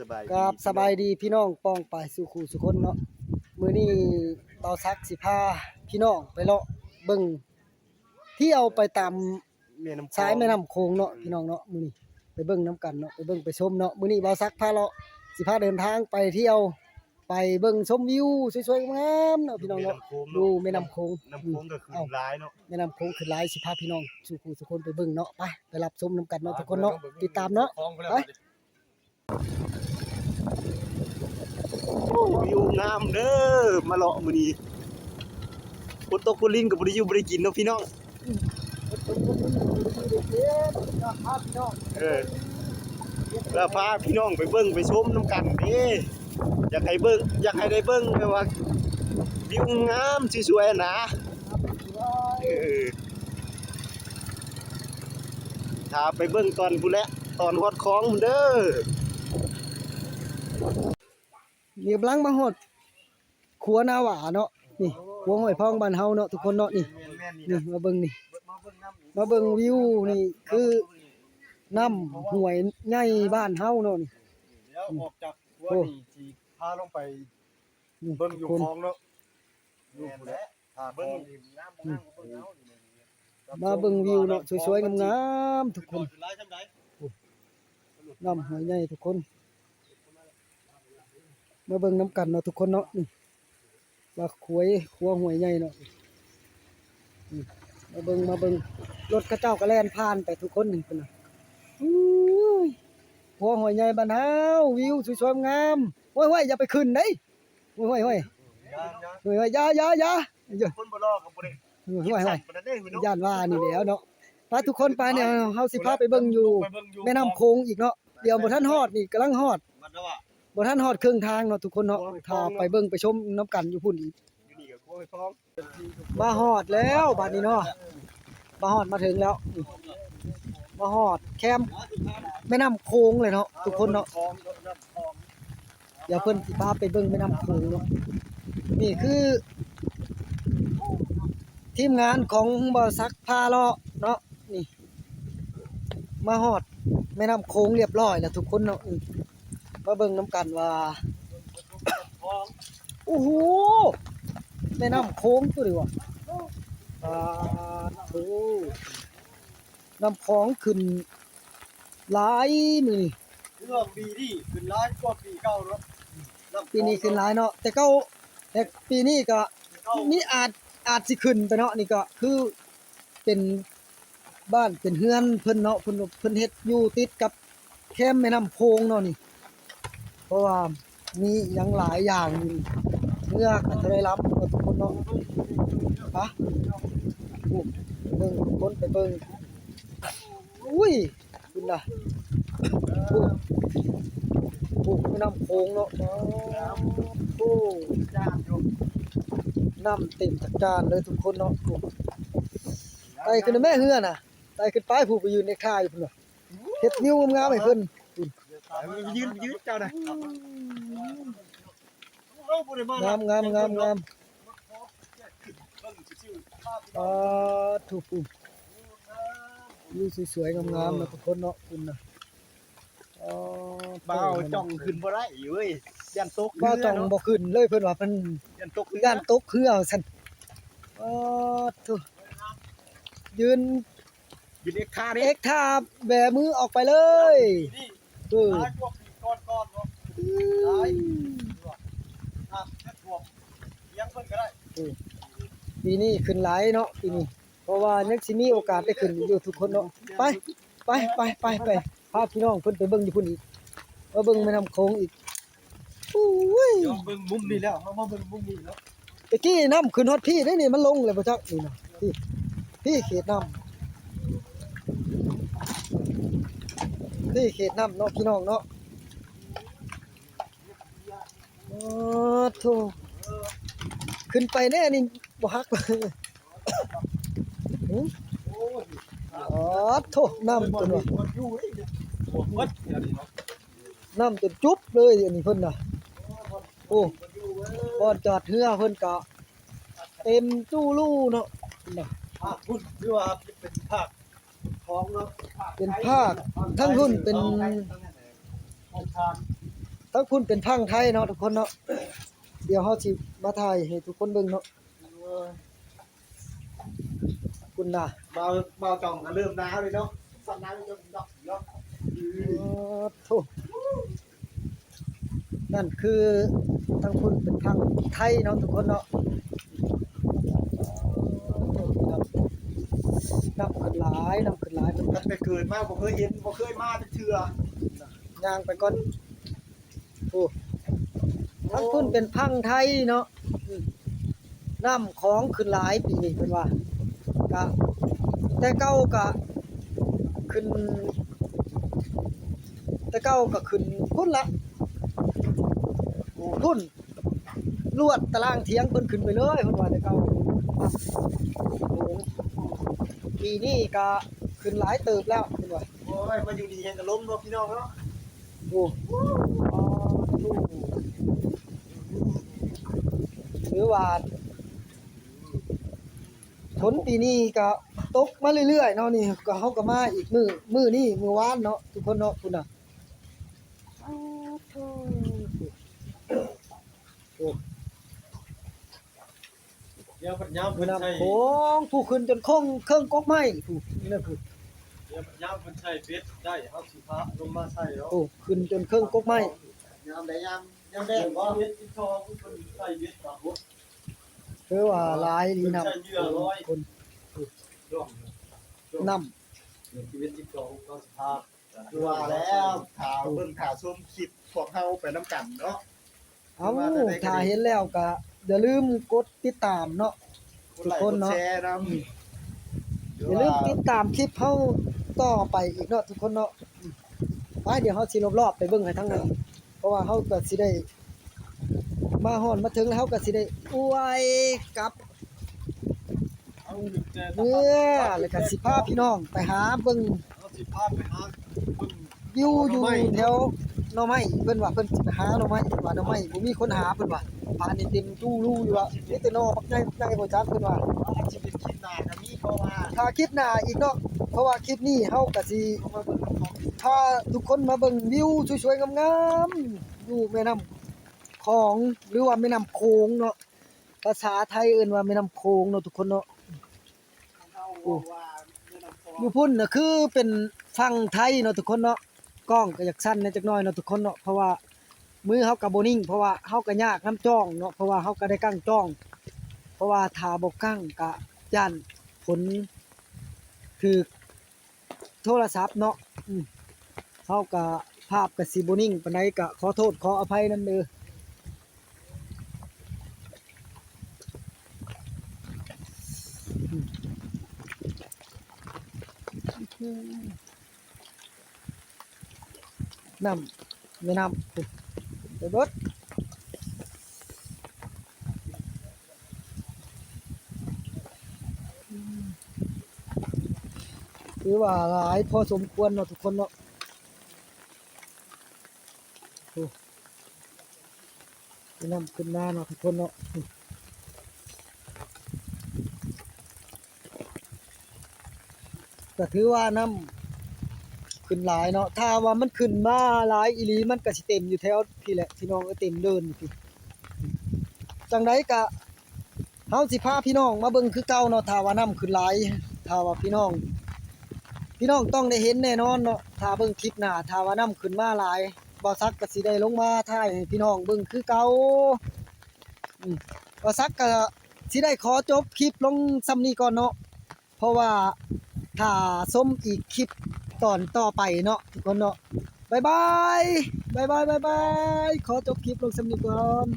ສະບາຍດີ ກັບສະບາຍດີພີ່ນ້ອງປ້ອງປາຍສູ່ຄູ່ສູ່ຄົນເນາະ. ມື້ນີ້ບ່າວສັກຊິພາພີ່ນ້ອງໄປເລາະເບິ່ງ ທ່ຽວໄປຕາມ ແມ່ນ້ຳຂອງ ສາຍແມ່ນ້ຳໂຂງເນາະ ອືມ ພີ່ນ້ອງເນາະ. ມື້ນີ້ໄປເບິ່ງນຳກັນເນາະ ໄປເບິ່ງໄປຊົມເນາະ. ມື້ນີ້ບ່າວສັກພາເລາະ ຊິພາເດີນທາງໄປທ່ຽວ ໄປເບິ່ງຊົມວິວສວຍໆງາມໆເນາະ ພີ່ນ້ອງເນາະ. ແມ່ນ້ຳໂຂງເນາະ ຢູ່ແມ່ນ້ຳໂຂງ ນ້ຳໂຂງກໍຂຶ້ນ ອືມ ຫຼາຍເນາະ ແມ່ນ້ຳໂຂງຂຶ້ນຫຼາຍ ຊິພາເນາະ ຊິພາ ສູ່ຄູ່ສູ່ຄົນໄປເບິ່ງເນາະ. ໄປ ໄປຮັບຊົມນຳກັນເນາະ ທຸກຄົນເນາະ ຕິດຕາມເນາະ ໄປ. ວິວງາມເດີ ມາເລາະມື້ນີ້ ຝົນຕົກຝົນລິນກໍບໍ່ໄດ້ຢູ່ບໍ່ໄດ້ກິນເນາະພີ່ນ້ອງ. ເອີ ແລ້ວພາພີ່ນ້ອງໄປເບິ່ງໄປຊົມນຳກັນເດ້. ຢາກໃຫ້ເບິ່ງ ຢາກໃຫ້ໄດ້ເບິ່ງແບບວ່າວິວງາມສວຍໆນະ. ເອີ ຖ້າໄປເບິ່ງຕອນພຸ້ນແຫຼະ ຕອນຮອດຄອງພຸ້ນເດີ. ນີ້ກຳລັງມາຮອດຂົວນາຫວ້າເນາະ ນີ້ຂົວຫ້ວຍພອງບ້ານເຮົາເນາະ ທຸກຄົນເນາະ. ນີ້ ນີ້ມາເບິ່ງນີ້ ມາເບິ່ງວິວນີ້ ຄືນ້ຳຫ້ວຍໃຫຍ່ບ້ານເຮົາເນາະ. ນີ້ ແລ້ວອອກຈາກຂົວນີ້ຊິພາລົງໄປ ນີ້ ເບິ່ງຢູ່ ທຸກຄົນ ຄອງເນາະ ຢູ່ພຸ້ນແຫຼະ ຖ້າເບິ່ງ ອືມ ມາເບິ່ງວິວເນາະ ສວຍໆງາມໆ ທຸກຄົນ. ໂອ້ ນ້ຳຫ້ວຍໃຫຍ່ທຸກຄົນ ມາເບິ່ງນຳກັນເນາະ ທຸກຄົນເນາະ. ນີ້ວ່າຂົວ ຂົວຫ້ວຍໃຫຍ່ເນາະ. ນີ້ ມາເບິ່ງ ມາເບິ່ງ ລົດເຂົາເຈົ້າກໍແລ່ນຜ່ານໄປທຸກຄົນ. ນີ້ເພິ່ນນະ ໂອ້ຍ ຂົວຫ້ວຍໃຫຍ່ບ້ານເຮົາ ວິວສວຍໆງາມ. ຫ້ວຍໆ ຢ່າໄປຂຶ້ນເດ້. ໂອ້ຍ ໂອ້ຍ ໂອ້ຍ ຢ່າ ຢ່າ ຢ່າ ຢ່າ ຄົນບໍ່ຫຼໍ່ກໍບໍ່ໄດ້ ໂອ້ຍ ຢ້ານວ່ານີ້ແຫຼ້ວເນາະ. ໄປທຸກຄົນ ໄປ ນີ້ເຮົາຊິພາໄປເບິ່ງຢູ່ແມ່ນ້ຳໂຂງອີກເນາະ. ດຽວບໍ່ທັນຮອດ ນີ້ກຳລັງຮອດ ບໍ່ທັນຮອດເຄິ່ງທາງເນາະ ທຸກຄົນເນາະ. ຖ້າໄປເບິ່ງໄປຊົມນຳກັນຢູ່ພຸ້ນອີກ. ມາຮອດແລ້ວບາດນີ້ເນາະ ມາຮອດມາເຖິງແລ້ວ ມາຮອດແຄມແມ່ນ້ຳໂຂງເລີຍເນາະ ທຸກຄົນເນາະ. ດຽວເພິ່ນຊິພາໄປເບິ່ງແມ່ນ້ຳໂຂງເນາະ. ນີ້ຄືທີມງານຂອງບ່າວສັກພາເລາະເນາະ. ນີ້ ມາຮອດແມ່ນ້ຳໂຂງລຽບຮ້ອຍແລ້ວທຸກຄົນເນາະ. ມາເບິ່ງນຳກັນວ່າ ໂອ້ໂຫ ແມ່ນ້ຳໂຂງຕົວນີ້ຫວາ ປາດໂທ້ ນ້ຳຂອງຂຶ້ນຫຼາຍມື້ນີ້. ຄືວ່າປີນີ້ຂຶ້ນຫຼາຍກວ່າປີເກົ່າເນາະ ປີນີ້ຂຶ້ນຫຼາຍເນາະ ແຕ່ເກົ່າ ແຕ່ປີນີ້ກໍມີອາດ ອາດຊິຂຶ້ນໄປເນາະ. ນີ້ກໍຄືເປັນບ້ານເປັນເຮືອນເພິ່ນເນາະ ເພິ່ນ ເພິ່ນເຮັດຢູ່ຕິດກັບແຄມແມ່ນ້ຳໂຂງເນາະນີ້ ເພາະວ່າ ມີຫຍັງຫຼາຍຢ່າງຢູ່ ເຮືອກໍເທົ່າໃດລຳເນາະ ທຸກຄົນເນາະ. ປະ ໂອ້ ເບິ່ງ ທຸກຄົນໄປເບິ່ງ ອຸ້ຍ ພຸ້ນນະ ໂອ້ ໂອ້ ແມ່ນ້ຳໂຂງເນາະ ໂອ້ ນ້ຳເຕັມຕະການເລີຍທຸກຄົນເນາະ. ໂອ້ ໄຕ່ຂຶ້ນແມ່ເຮືອນະ ໄຕ່ຂຶ້ນໄປ ຜູ້ໄປຢືນໃນຄາຢູ່ພຸ້ນນະ. ເຮັດວິວງາມໆໃຫ້ເພິ່ນ ໄປ ໄປຢືນ ໄປຢືນເຈົ້ານະ ງາມໆໆໆ ປາດໂທ້ ວິວສວຍໆງາມໆເນາະ ທຸກຄົນເນາະ ພຸ້ນນະ. ອໍ ບ່າວຈ່ອງຂຶ້ນບໍ່ໄດ້ເວີຍ ຢ້ານຕົກເຮືອເນາະ ບ່າວຈ່ອງບໍ່ຂຶ້ນເລີຍ ເພິ່ນວ່າເພິ່ນຢ້ານຕົກເຮືອ ຢ້ານຕົກເຮືອວ່າຊັ້ນ. ປາດໂທ້ ຢືນ ຢືນເອັກທ່າເດ້ ເອັກທ່າແບມືອອກໄປເລີຍ. ນີ້ ເອີ ຫຼາຍກວ່າປີກ່ອນໆເນາະ ອືມ ຫຼາຍ ນ້ຳຈະຖ້ວມຖຽງເພິ່ນກໍໄດ້. ເອີ ປີນີ້ຂຶ້ນຫຼາຍເນາະ ປີນີ້ ເພາະວ່າຍັງຊິມີໂອກາດໄດ້ຂຶ້ນຢູ່ທຸກຄົນເນາະ. ໄປ ໄປ ໄປ ໄປ ໄປ ພາພີ່ນ້ອງເພິ່ນໄປເບິ່ງຢູ່ພຸ້ນອີກ ມາເບິ່ງແມ່ນ້ຳໂຂງອີກ. ໂອ້ຍ ດຽວເບິ່ງມຸມນີ້ແລ້ວ ເຮົາມາເບິ່ງມຸມນີ້ເນາະ. ຕະກີ້ນ້ຳຂຶ້ນຮອດພີ້ເດ້ນີ້ ມັນລົງແລ້ວບໍ່ຈັກນີ້ນະ. ພີ້ ພີ້ເຂດນ້ຳ ພີ້ເຂດນ້ຳເນາະ ພີ່ນ້ອງເນາະ. ໂອ້ໂທ້ ຂຶ້ນໄປແນ່ນີ້ບໍ່ຮັກ ຫື? ໂອ້ໂທ້ ນ້ຳຈົນວ່າ ນ້ຳຈົນຈຸບເລີຍອັນນີ້ເພິ່ນນະ. ໂອ້ ບ່ອນຈອດເຮືອເພິ່ນກະເຕັມຕູ້ລູເນາະ ພຸ້ນນະ. ພາກພຸ້ນ ຫຼືວ່າເປັນພາກຂອງເນາະ ເປັນພາກ ທາງພຸ້ນເປັນ ຂອງທາງ ທາງພຸ້ນເປັນຝັ່ງໄທເນາະທຸກຄົນເນາະ. ດຽວເຮົາຊິມາຖ່າຍໃຫ້ທຸກຄົນເບິ່ງເນາະ. ພຸ້ນນະ ບ່າວ ບ່າວຕ້ອງກໍເລີ່ມໜາວເລີຍເນາະ. ສັ່ນໜາວເນາະ ເນາະ. ໂອ້ໂທ້ ນັ້ນຄືທາງພຸ້ນເປັນຝັ່ງໄທເນາະທຸກຄົນເນາະ. ນ້ຳ ນ້ຳຂຶ້ນຫຼາຍ ນ້ຳຂຶ້ນຫຼາຍ. ຕັ້ງແຕ່ເກີດມາບໍ່ເຄີຍເຫັນ ບໍ່ເຄີຍມາຈັກເທື່ອ. ຍ່າງໄປກ່ອນ. ໂອ້ ທາງພຸ້ນເປັນຝັ່ງໄທເນາະ. ອືມ ນ້ຳຂອງຂຶ້ນຫຼາຍປີນີ້ເພິ່ນວ່າ. ກະ ແຕ່ເກົ່າກະຂຶ້ນ ແຕ່ເກົ່າກະຂຶ້ນພຸ້ນລະ ພຸ້ນ ລວດຕະລາງຖຽງເພິ່ນຂຶ້ນໄປເລີຍ ເພິ່ນວ່າແຕ່ເກົ່າ. ໂອ້ ປີນີ້ກະຂຶ້ນຫຼາຍເຕີບແລ້ວເພິ່ນວ່າ. ໂອ້ຍ ມາຢູ່ນີ້ແຮງກະລົມເນາະ ພີ່ນ້ອງເນາະ. ໂອ້ ຖືວ່າຝົນປີນີ້ກະຕົກມາເລື້ອຍໆເນາະ. ນີ້ກະ ເຮົາກະມາອີກມື້ ມື້ນີ້ ມື້ວານເນາະທຸກຄົນເນາະ. ພຸ້ນນະ ໂອ້ ດຽວພັດຍາມເພິ່ນໃສ່ ນ້ຳໂຂງ ຜູ້ຂຶ້ນຈົນເຄິ່ງ ເຄິ່ງກົກໄມ້ ຜູ້ ນີ້ນະ ຜູ້ ດຽວພັດຍາມເພິ່ນໃສ່ເບັດໄດ້ ເຮົາຊິພາລົງມາໃສ່ເນາະ. ໂອ້ ຂຶ້ນຈົນເຄິ່ງກົກໄມ້ ຍາມໃດ ຍາມ ຍາມແລງບໍ່? ສິບເອັດ ສິບສອງ ເພິ່ນໃສ່ເບັດປາກົດ ຄືວ່າຫຼາຍດີນຳ ເພິ່ນໃສ່ເຫຍື່ອຮ້ອຍຄົນ ນ້ຳ ສິບເອັດ ສິບສອງ ເຮົາຊິພາ ຄືວ່າແລ້ວ ຖ້າເບິ່ງຖ້າຊົມຄລິບພວກເຮົາໄປນຳກັນເນາະ. ເອົາ ຖ້າເຫັນແລ້ວກະຢ່າລືມກົດຕິດຕາມເນາະ ທຸກຄົນເນາະ. ຢ່າລືມຕິດຕາມຄລິບເຮົາຕໍ່ໄປອີກເນາະທຸກຄົນເນາະ. ໄປ ດຽວເຮົາຊິລອບໆໄປເບິ່ງໃຫ້ທາງນັ້ນ ເພາະວ່າເຮົາກະຊິໄດ້ມາຮອດມາເຖິງແລ້ວ ເຮົາກະຊິໄດ້ອວຍກັບ ເອີ ແລ້ວກະຊິພາພີ່ນ້ອງໄປຫາເບິ່ງ ເຮົາຊິພາໄປຫາເບິ່ງ ວິວຢູ່ແຖວໜໍ່ໄມ້ ເພິ່ນວ່າເພິ່ນຊິໄປຫາໜໍ່ໄມ້ ເພິ່ນວ່າໜໍ່ໄມ້ບໍ່ມີຄົນຫາ ເພິ່ນວ່າ ປ່ານີ້ເຕັມຕູຮູຢູ່ ວ່າມີແຕ່ໜໍ່ບັກໃຫຍ່ ໃຫຍ່ບໍ່ຈັກ ເພິ່ນວ່າ. ອາດຊິເປັນຄລິບໜ້າກະມີ ເພາະວ່າ ຖ້າຄລິບໜ້າອີກເນາະ ເພາະວ່າຄລິບນີ້ເຮົາກະຊິພາທຸກຄົນມາເບິ່ງວິວສວຍໆງາມໆ ຢູ່ແມ່ນ້ຳຂອງ ຫຼືວ່າແມ່ນ້ຳໂຂງເນາະ. ພາສາໄທເອີ້ນວ່າແມ່ນ້ຳໂຂງເນາະທຸກຄົນເນາະ. ໂອ້ ຢູ່ພຸ້ນນະຄືເປັນຝັ່ງໄທເນາະທຸກຄົນເນາະ. ກ້ອງກະຢາກສັ່ນແດ່ຈັກໜ້ອຍເນາະທຸກຄົນເນາະ ເພາະວ່າມືເຮົາກະບໍ່ນິ່ງ ເພາະວ່າເຮົາກະຍາກນຳກ້ອງເນາະ ເພາະວ່າເຮົາກະໄດ້ກ້ອງຈ້ອງ ເພາະວ່າຖ້າບໍ່ກ້ອງກະຢ້ານຝົນຖືກ ໂທລະສັບເນາະ. ອືມ ເຮົາກະ ພາບກະຊິບໍ່ນິ່ງປານໃດ ກະຂໍໂທດຂໍອະໄພນຳເດີ. ອືມ ນ້ຳ ແມ່ນ້ຳ ໄປເບິດ. ຖືວ່າຫຼາຍພໍສົມຄວນເນາະທຸກຄົນເນາະ. ໂອ້ ນ້ຳຂຶ້ນມາເນາະທຸກຄົນເນາະ. ກະຖືວ່ານ້ຳຂຶ້ນຫຼາຍເນາະ ຖ້າວ່າມັນຂຶ້ນມາຫຼາຍອີ່ຫຼີ ມັນກະຊິເຕັມຢູ່ແຖວພີ້ແຫຼະພີ່ນ້ອງເອີຍ ເຕັມເດີ່ນຢູ່ພີ້. ຈັ່ງໃດກະ ເຮົາຊິພາພີ່ນ້ອງມາເບິ່ງຄືເກົ່າເນາະ ຖ້າວ່ານ້ຳຂຶ້ນຫຼາຍ ຖ້າວ່າພີ່ນ້ອງ ພີ່ນ້ອງຕ້ອງໄດ້ເຫັນແນ່ນອນເນາະ ຖ້າເບິ່ງຄລິບໜ້າ ຖ້າວ່ານ້ຳຂຶ້ນມາຫຼາຍ ບ່າວສັກກະຊິໄດ້ລົງມາຖ່າຍໃຫ້ພີ່ນ້ອງເບິ່ງຄືເກົ່າ. ອືມ ບ່າວສັກກະຊິໄດ້ຂໍຈົບຄລິບລົງຊ່ຳນີ້ກ່ອນເນາະ ເພາະວ່າຖ້າຊົມອີກຄລິບຕອນຕໍ່ໄປເນາະທຸກຄົນເນາະ. ບາຍບາຍ ບາຍບາຍ ບາຍບາຍ ຂໍຈົບຄລິບລົງຊ່ຳນີ້ກ່ອນ.